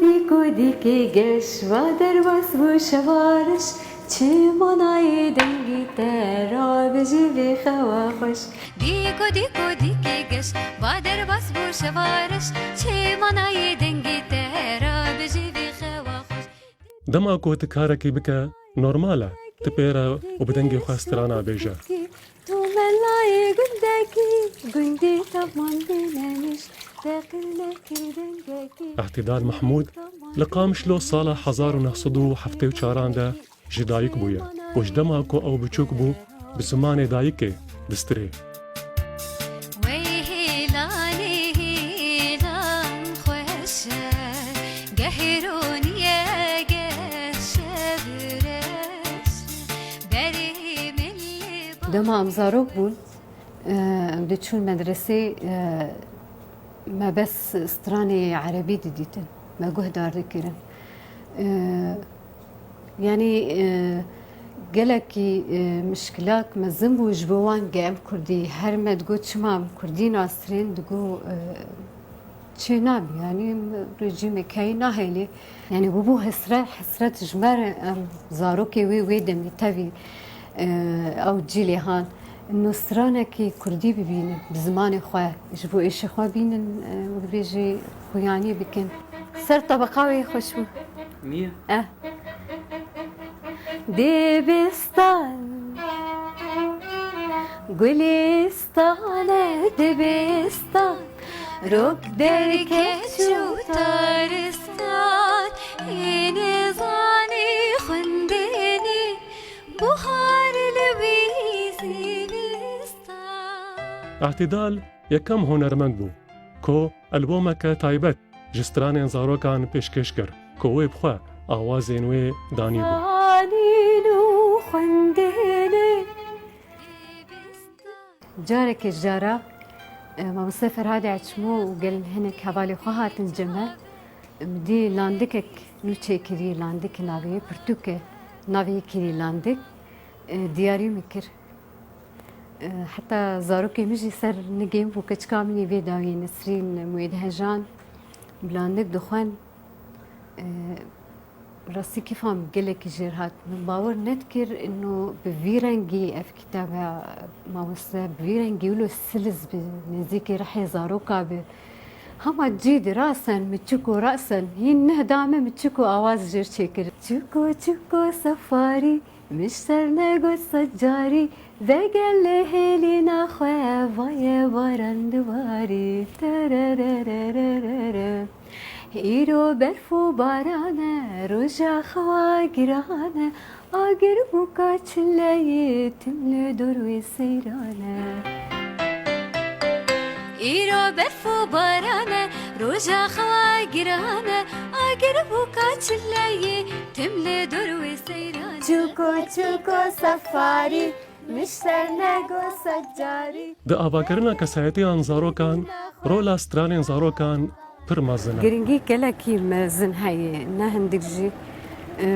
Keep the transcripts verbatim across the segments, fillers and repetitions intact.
Dîko dîkê geş va derbas bû şevariş, çi manayê dengî te ra bijî vê xewa xweş. Dîko dîko dîkê geş va derbas bû şevariş, çi manayê dengî te ra bijî vê xewa xweş. Dema ku tu karekî bike, normal e tu pê re û bi dengê xwe strana bêje. Tu melayê gundekî, gundî te man bînemiş, te qil nekir dengekî. Îhtîdal Mehmûd li Qamişlo sala hezar û neh sed û heftê û çaran de ji dayik bûye û ji dema ku ew biçûk bû, bi zimanê dayikê distirê. Wey hêlanê hêlan xweş e, geh hêroniye geh şevreş, berê milê ba- Dema em zarok bûn, e, em diçûn medresê, e, me bes stranê erebî didîtin. Me guhdar dikirin. E, Yanî, e, gelekî, e, mişkilak mezin bû ji bo wan ke em kurdî. Her me digot, çima em kurdî nastirên, digot, e, çê nabî, yanî rejîmek heyî nahêlê. Yanî bûbû hesret, hesret ji me re, em zarokê wê, wê demê tevî, e, ew cîlê han. Ino stranekî kurdî bibînin, bi zimanê xwe, ji bo êşê xwe bînin, e, wek dibêjî xuyanî bikin. Ser tebeqa wê xweş bû. Niye? Eh. Dibistan, gulîstan e dibistan, rok derkeç û taristan, ê nizanî xwendinê, buhar li wî zîvistan. Îhtîdal yekem hunermend bû ku albomeke taybet ji stranên zarokan pêşkêş kir ku wê bi xwe awazên wê danî bû. Zanîn û xwendinê. Carekê ji cara, e, mamoste Ferhadê Eçmo û gelin hinek hevalê xwe hatin cem me. Em dî landikek nû çêkirî, landik navê yê pirtûk e, navê yê kirî landik, e, diyarî min kir. E, heta zarokê min jî ser nigê min bû, keçika min yê vê dawiyê Nesrîn Muêdhejan bi landik dixwend. E, rastî kêfa min gelekî jêr hat. Min bawer nedikir ino bi vî rengî ev kitabe mamoste, bi vî rengî wilo siliz bi nêzîkî rihê zaroka bi. Hema cî di rasen mi çiko rasen, hîn neh dame mi çiko awaz jêr çêkir. Çiko çiko sefarî, min ji te re negot sed carî, vegel lê hêlîna xwe, vaye baran dibarî. Tererererere. Îro berf û baran e, roja xewa giran e, agir bûka çileyê tim li dor wê seyran e. Îro berf û baran e, roja xewa giran e, agir bûka çileyê tim li dor wê seyran e. Çiko çiko sefarî, min ji te re negot sed carî. Di avakirina kesayetiyan zarokan, rola stranên zarokan pir mezin e. Giringî gelekî mezin heye, ne hindik jî. E,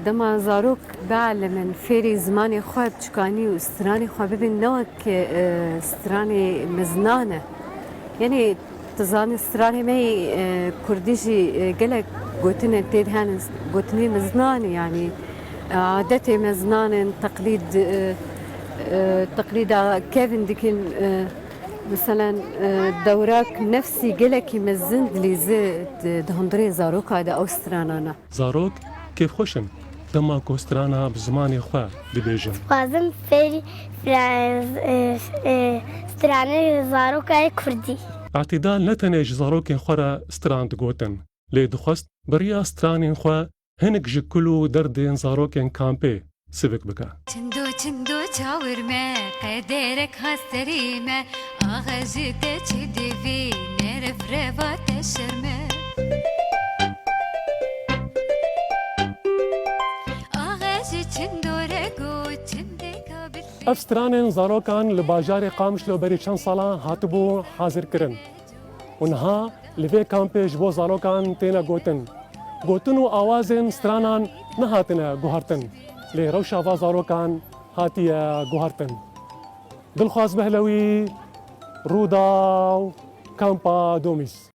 dema zarok bielimin, fêrî zimanê xwe biçûkanî û stranê xwe bibin, ne wek, e, stranê mezinan e. Yanî, tu zanî, stranê me yê, e, kurdî jî, e, gelek gotinên tê de hene, gotinê mezinan e, yanî, e, adetê mezinan in, teqlîd, e, e, teqlîda kevin dikin, e, Meselen, e, dewrak nefsî gelekî mezin dilîze di, di hundirê zaroka de ew stranana. Zarok kêfxweş in dema ku strana bi zimanê xwe dibêjin. Dixwazim fêrî, e, e, stranê zaroka yê kurdî. Îhtîdal ne tenê ji zarokên xwe re stran digotin, lê dixwest bi riya stranên xwe hinek ji kul û derdên zarokên kampê sivik bike. Çindo çindo çawir me, qederek hat serê me, axa ji te çi divê, nerif reva te şerm e. Axa ji çindo re got, çindeka bi Ev stranên zarokan li bajarê Qamişlo berî çend salan hatibû hazirkirin. Û niha li vê kampê ji bo zarokan têne gotin. Gotin û awazên stranan nehatine guhertin, lê rewşa va zarokan hatiye guhertin. Dilxwaz Behlewî, Rûdaw, Kampa Domîs.